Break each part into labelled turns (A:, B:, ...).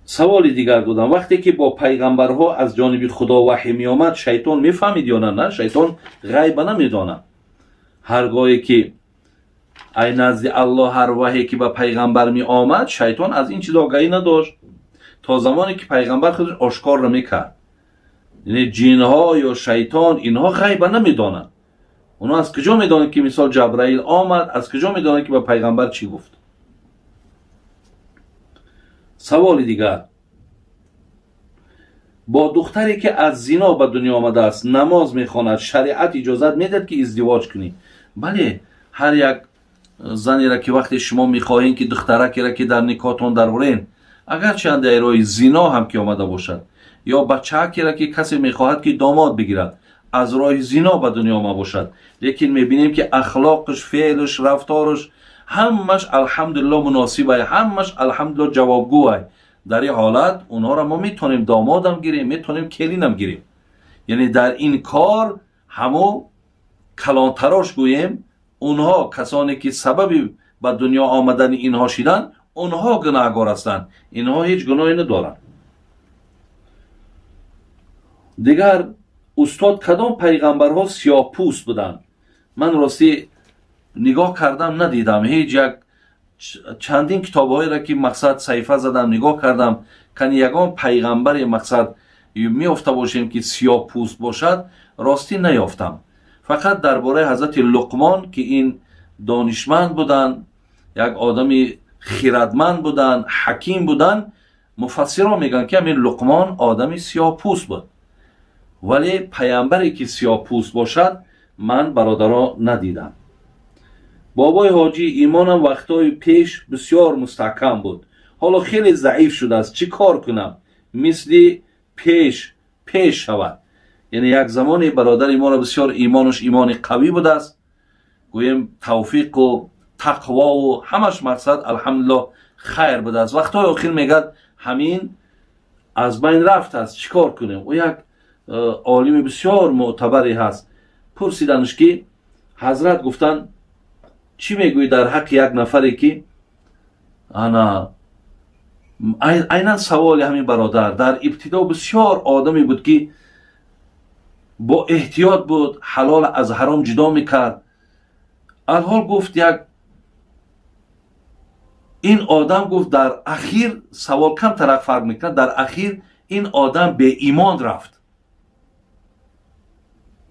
A: Саволи дигар додам: вақте ки бо пайғамбарҳо аз ҷониби Худо ваҳй меомад, шайтон мефаҳмид ё на? На, шайтон ғайба намедонад. Ҳар гоҳе ки ай назди Аллоҳ ҳар ваҳе ки ба пайғамбар меомад, шайтон аз ин чиз огаҳӣ надошт, то замоне ки пайғамбар худаш ошкор намекард. Яъне ҷинҳо ё шайтон, инҳо ғайба намедонанд. Онҳо аз куҷо медонанд, ки мисол Ҷабраил омад, аз куҷо медонанд, ки ба пайғамбар чӣ гуфт? Саволи дигар: бо духтаре ки аз зино ба дунё омадааст, намоз мехонад, шариат иҷозат медиҳад, ки издивоҷ кунӣ? Бале, ҳар як занеро ки вақте шумо мехоҳем, ки духтаракеро ки дар никоҳтон дарорен, агарчи андаи роҳи зино ҳам ки омада бошад, ё бачаакеро ки касе мехоҳад, ки домод бигирад, аз роҳи зино ба дунё омада бошад, лекин мебинем, ки ахлоқаш, феълаш, рафтораш ҳамаш, алҳамдулилло, муносибай, ҳамаш, алҳамдулилло, ҷавобгӯай, дар ин ҳолат онҳоро мо метавонем домодам гирем, метавонем келинам гирем. Яъне дар ин кор ҳамо калонтарош гӯем, онҳо касоне ки сабаби ба дунё омадани инҳо шиданд, онҳо гунаҳгор ҳастанд, инҳо ҳеҷ гуноҳе надоранд. Дигар: устод, кадом пайғамбарҳо сиёҳпӯст буданд? Ман ростӣ нигоҳ кардам, надидам ҳеҷ як. Чандин китобҳоеро ки мақсад саҳифа задам, нигоҳ кардам, кани ягон пайғамбаре мақсад меёфта бошем, ки сиёҳпӯст бошад, ростӣ наёфтам. Фақат дар бораи ҳазрати Луқмон, ки ин донишманд буданд, як одами хирадманд буданд, ҳаким буданд, муфассирон мегӯянд, ки ҳамин Луқмон одами сиёҳпӯст буд. Вале паямбаре ки сиёҳпӯст бошад, ман, бародаро, надидам. Бобои ҳоҷӣ, имонам вақтҳои пеш бисёр мустаҳкам буд, ҳоло хеле заиф шудааст. Чӣ кор кунам, мисли пеш шавад? Яъне як замоне бародари моро бисёр имонаш имони қавӣ будааст, гӯем, тавфиқу тақвову ҳамаш мақсад, алҳамдулилло, хайр будааст. Вақтҳои охир мегӯяд, ҳамин аз байн рафтааст. Чӣ кор кунем? Ӯ як олими бисёр мӯътабаре ҳаст. Пурсиданш, ки ҳазрат, гуфтанд, чӣ мегӯӣ дар ҳаққи як нафаре, ки ана айнан саволи ҳамин бародар, дар ибтидо бисёр одаме буд, ки бо эҳтиёт буд, ҳалол аз ҳаром ҷудо мекард. Алҳол, гуфт, як ин одам, гуфт, дар ахир, савол камтарак фарқ мекунад, дар ахир ин одам беимон рафт.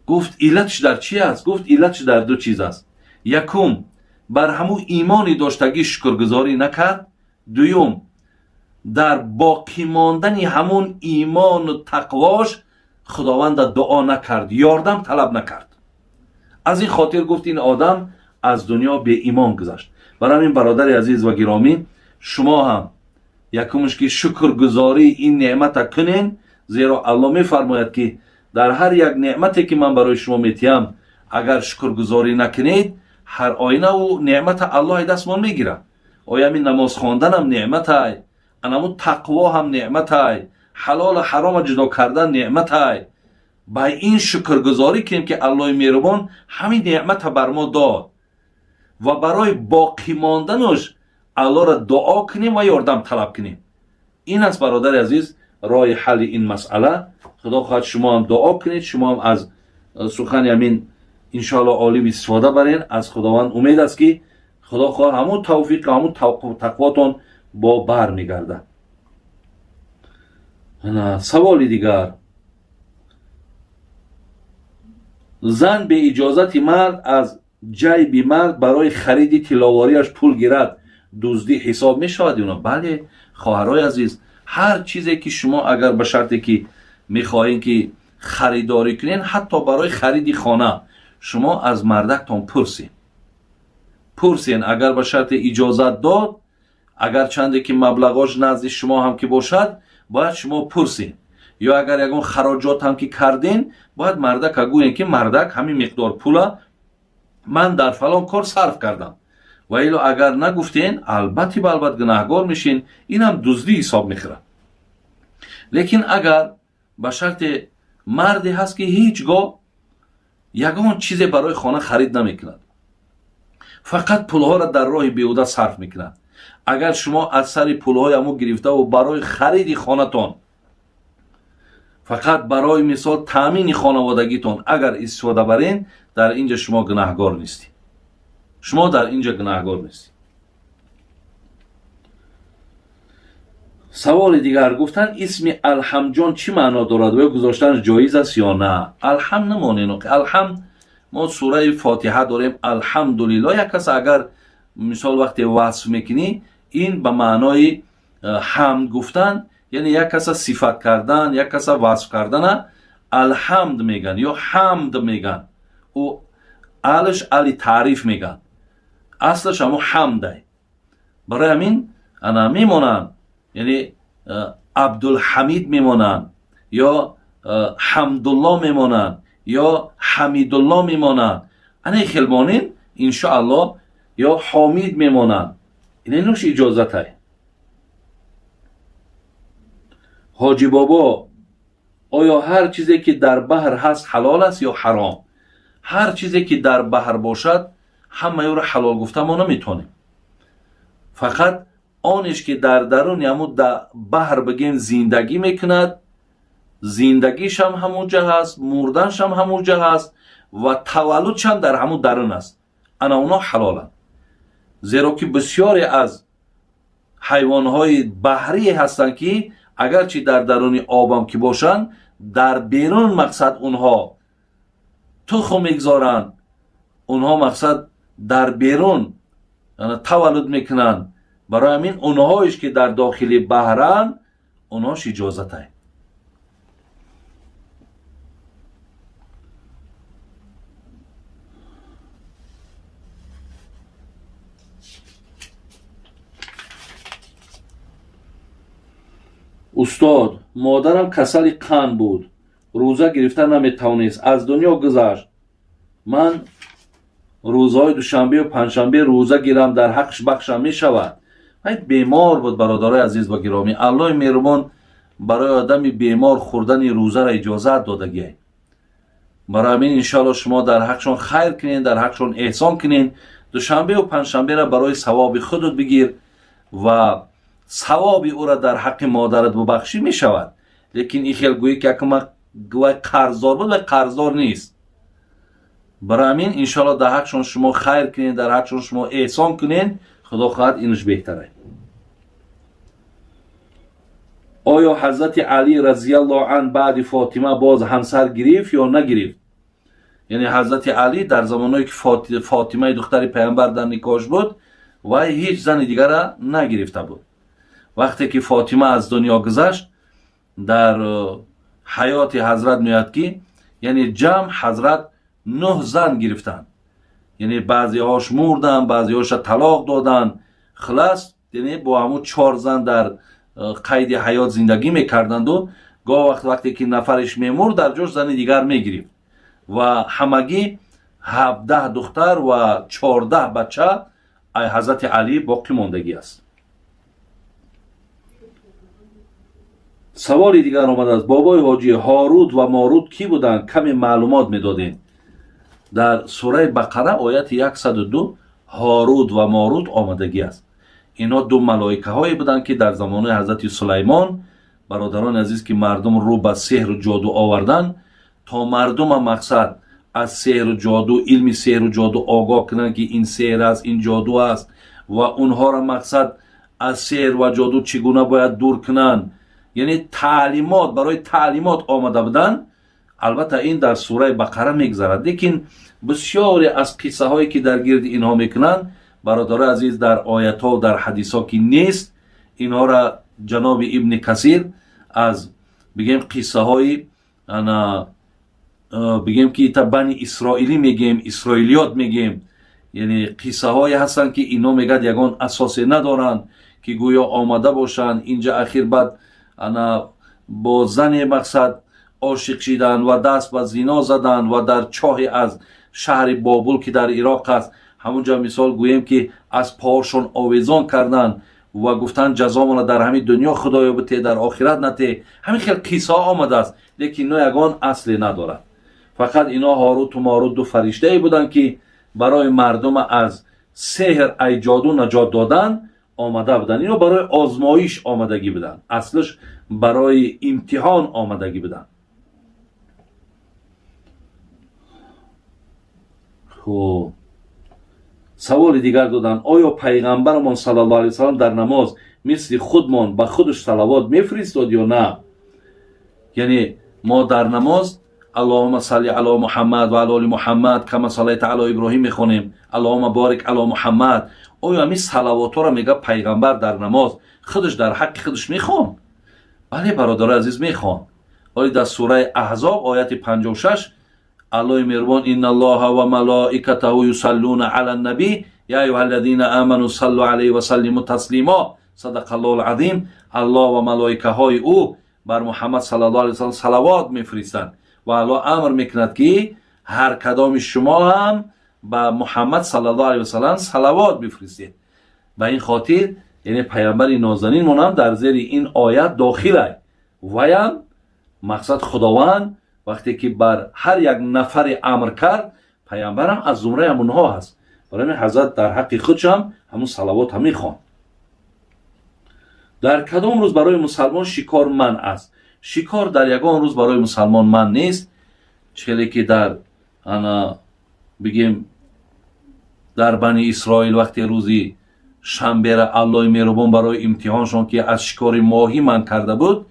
A: Гуфт, иллатш дар чи аст? Гуфт, иллатш дар ду чиз аст: якум, бар ҳамун имони доштагӣ шукргузорӣ накард, дуюм, дар боқӣ мондани ҳамун имону тақвош Худованда дуо накард, ёрдам талаб накард. Аз ин хотир, гуфт, ин одам аз дунё беимон гузашт. Барои ҳамин, бародари азиз ва гиромӣ, шумо ҳам якумш ки шукргузории ин неъмата кунен, зеро Аллоҳ мефармояд, ки дар ҳар як неъмате ки ман барои шумо метиҳам, агар шукргузорӣ накунед, ҳар оина ӯ неъмата Аллоҳ дастмон мегирад. Оя ҳамин намоз хонданам неъматай, анаму тақво ҳам неъматай, ҳалолу ҳарома ҷудо кардан неъматай. Ба ин шукргузорӣ кунем, ки Аллоҳи меҳрубон ҳамин неъмата бар мо дод, ва барои боқӣ монданаш Аллоҳро дуо кунем ва ёрдам талаб кунем. Ин аст, бародари азиз, роҳи ҳалли ин масъала. Худо хоҳад, шумо ҳам дуо кунед, шумо ҳам аз сухани ҳамин, иншоалло, олим истифода барен. Аз Худованд умед аст, ки Худо хоҳад, ҳамун тавфиқ, ҳамун тақвотон бо бар мегардад. Саволи дигар: зан бе иҷозати мард аз ҷайби мард барои хариди тилловориаш пул гирад, дуздӣ ҳисоб мешавад ё на? Бале, хоҳарои азиз, ҳар чизе ки шумо агар ба шарте ки мехоҳем, ки харидорӣ кунед, ҳатто барои хариди хона, шумо аз мардактон пурсед. Пурсен, агар ба шарте иҷозат дод, агар чанде ки маблағош назди шумо ҳам ки бошад, бояд шумо пурсед. Ё агар ягон хароҷот ҳам ки карден, бояд мардака гӯен, ки мардак, ҳамин миқдор пула ман дар фалон кор сарф кардам. Ва ило агар нагуфтен, албатти балбат гунаҳгор мешин, инам дуздӣ ҳисоб мехӯрад. Лекин агар ба шарте марде ҳаст, ки ҳеҷ гоҳ ягон чизе барои хона харид намекунад, фақат пулҳоро дар роҳи беҳуда сарф мекунад. Агар шумо аз сари пулҳои ҳамун гирифтаву барои хариди хонатон, фақат барои мисол таъмини хонаводагитон агар истифода барен, дар инҷа шумо гунаҳгор нестӣ. Шумо дар инҷа гунаҳгор нестӣ. Саволи дигар гуфтанд, исми Алҳамҷон чӣ маъно дорад ва ё гузоштанаш ҷоиз аст ё на? Алҳам намонен. Алҳам мо сураи Фотиҳа дорем, алҳамдулиллоҳ. Як кас агар мисол вақте васф мекунӣ, ин ба маънои ҳамд гуфтан, яъне як каса сифат кардан, як каса васф кардана алҳамд меган ё ҳамд меган. Ӯ алш али таъриф меган, аслаш ҳамо ҳамдай. Барои ҳамин ана мемонанд, яъне Абдулҳамид мемонанд ё Ҳамдулло мемонанд ё Ҳамидулло мемонанд. Ана хел монен, иншоаллоҳ, ё Ҳомид мемонанд. Инаш иҷозатай. Ҳоҷи бобо, оё ҳар чизе ки дар баҳр ҳаст ҳалол аст ё ҳаром? Ҳар чизе ки дар баҳр бошад, ҳамаи ӯро ҳалол гуфта мо наметавонем. Фақат онеш ки дар даруни ҳамун баҳр бигем зиндагӣ мекунад, зиндагишам ҳамунҷа ҳаст, мурданшам ҳамунҷа ҳаст ва таваллудшам дар ҳамун дарун аст, ана оно ҳалоланд. Зеро ки бисёре аз ҳайвонҳои баҳрие ҳастанд ки агарчи дар даруни обам ки бошанд, дар берун мақсад онҳо тухм мегзоранд, онҳо мақсад дар берун таваллуд мекунанд. Барои ҳамин онҳоеш ки дар дохили баҳранд, онҳош иҷозатай. Устод, модарам касали қанд буд, рӯза гирифта наметавонист, аз дунё гузашт. Ман рӯзҳои душанбеу панҷшанбе рӯза гирам, дар ҳаққш бахшам мешавад? Вай бемор буд, бародарои азиз ва гиромӣ. Аллоҳи меҳрубон барои одами бемор хӯрдани рӯзаро иҷозат додагиай. Барои ҳамин иншоалло шумо дар ҳаққшон хайр кунед, дар ҳаққшон эҳсон кунед. Душанбеу панҷшанберо барои савоби худут бигир ва савоби ӯро дар ҳаққи модарат бубахшӣ мешавад. Лекин ин хел гӯӣ ки акма вай қарздор буд, вай қарздор нест. Барои ҳамин иншоалло дар ҳаққшон шумо хайр кунед, дар ҳаққшон шумо эҳсон кунед, худо хоҳад инаш беҳтарай. Оё ҳазрати Алӣ разияллоҳу ан баъди Фотима боз ҳамсар гирифт ё нагирифт? Яъне ҳазрати Алӣ дар замоное ки Фотимаи духтари паямбар дар никоҳш буд, вай ҳеҷ зани дигара нагирифта буд. Вақте ки Фотима аз дунё гузашт, дар ҳаёти ҳазрат меояд ки яъне ҷамъ ҳазрат 9 зан гирифтанд. Яъне баъзеҳош мурданд, баъзеҳоша талоқ доданд. Хулас, яъне бо ҳамун 4 зан дар қайди ҳаёт зиндагӣ мекарданду гоҳ вақт вақте ки нафареш мемурд, дар ҷош зани дигар мегирифт. Ва ҳамагӣ 17 духтар ва 14 бача ай ҳазрати Алӣ боқӣ мондагӣ аст. Саволи дигар омадааст: бобои ҳоҷӣ, Ҳорут ва Морут кӣ буданд? Каме маълумот медодем. Дар сураи Бақара ояти 102 Ҳорут ва Морут омадагӣ аст. Инҳо ду малоикаҳое буданд ки дар замони ҳазрати Сулаймон, бародарони азиз, ки мардум рӯ ба сеҳру ҷоду оварданд, то мардума мақсад аз сеҳру ҷоду, илми сеҳру ҷоду огоҳ кунанд ки ин сеҳр аст, ин ҷоду аст, ва онҳоро мақсад аз сеҳр ва ҷоду чӣ гуна бояд дур кунанд. Яъне таълимот, барои таълимот омада буданд. Албатта ин дар сураи Бақара мегзарад, лекин бисёре аз қиссаҳое ки дар гирди инҳо мекунанд, бародарои азиз, дар оятҳо, дар ҳадисҳо ки нест, инҳоро ҷаноби Ибни Касир аз бигем қиссаҳои ана бигем ки та бани исроилӣ мегем, исроилиёт мегем, яъне қиссаҳое ҳастанд ки ино мегӯяд ягон асосе надоранд ки гӯё омада бошанд инҷа. Ахир баъд ана бо зане мақсад ошиқ шиданд ва даст ба зино заданд ва дар чоҳе аз шаҳри Бобул ки дар Ироқ аст, ҳамунҷа мисол гӯем ки аз поҳошон овезон карданд ва гуфтанд ҷазомона дар ҳамин дунё худоё бите, дар охират нате. Ҳамин хел қиссаҳо омадааст, лекин ино ягон асле надорад. Фақат ино Ҳоруту Морут ду фариштае буданд ки барои мардума аз сеҳр ай ҷоду наҷот додан омада буданд. Ино барои озмоиш омадагӣ буданд, аслиш барои имтиҳон омадагӣ буданд. Хуб, саволи дигар доданд: оё пайғамбарамон саллаллоҳу алайҳи васаллам дар намоз мисли худмон ба худаш салавот мефиристод ё на? Яъне мо дар намоз аллоҳумма салли ало Муҳаммад ва ало оли Муҳаммад кама саллайта ало Иброҳим мехонем, аллоҳумма борик ало Муҳаммад. Оё ҳамин салавотҳоро, мега, пайғамбар дар намоз худаш дар ҳаққи худаш мехон? Бале, бародарои азиз, мехон. Оли дар сураи Аҳзоб, ояти 56, Аллоҳи меҳрубон: инналлоҳа ва малоикатаҳу юсаллуна ала ннаби я аюҳа аллазина аману саллу алайҳи ва саллиму таслимо. Садақаллоҳу алазим. Аллоҳ ва малоикаҳои ӯ бар Муҳаммад саллаллоҳу алайҳи васаллам салавот мефиристанд ва Аллоҳ амр мекунад, ки ҳар кадоми шумо ҳам ба Муҳаммад саллаллоҳу алайҳи васаллам салавот бифиристед. Ба ин хотир, яъне паямбари нозанинмон ҳам дар зери ин оят дохилай. Ваям мақсад, Худованд вақте ки бар ҳар як нафаре амр кард, паямбарам аз зумраи ҳамонҳо ҳаст. Барои ҳамин ҳазрат дар ҳаққи худшам ҳамун салавот ҳам мехонд. Дар кадом рӯз барои мусалмон шикор манъ аст? Шикор дар ягон рӯз барои мусалмон манъ нест. Хеле ки дар ана бигем, дар Бани Исроил вақте рӯзи шанбера Аллоҳи меҳрубон барои имтиҳоншон ки аз шикори моҳӣ манъ карда буд,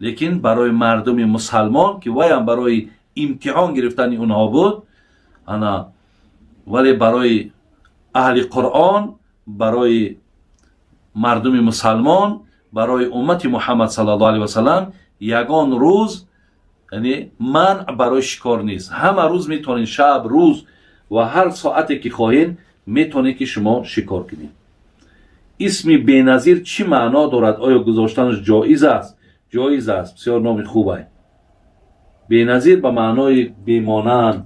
A: лекин барои мардуми мусалмон, ки вайам барои имтиҳон гирифтани онҳо буд, ана вале барои аҳли Қуръон, барои мардуми мусалмон, барои уммати Муҳаммад саллаллоҳу алайҳи васаллам ягон рӯз, яъне, манъ барои шикор нест. Ҳама рӯз метавонед, шаб, рӯз ва ҳар соате ки хоҳед, метавонед, ки шумо шикор кунед. Исми Беназир чӣ маъно дорад? Оё гузоштанаш ҷоиз аст? Ҷоиз аст, бисёр номи хубай. Беназир ба маънои бемонанд,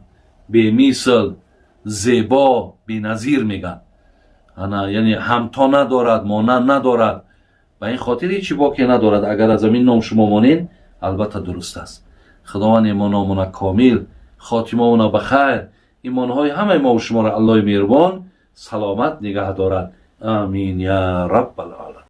A: бемисл, зебо, беназир мегӯянд. Ана, яъне ҳамто надорад, монанд надорад. Ба ин хотир ҳечи боке надорад, агар аз ҳамин ном шумо монед, албатта дуруст аст. Худованд имономона комил, хотимаона ба хайр, имонҳои ҳамаи мову шуморо Аллоҳи меҳрубон саломат нигаҳ дорад. Амин я раббал оламин.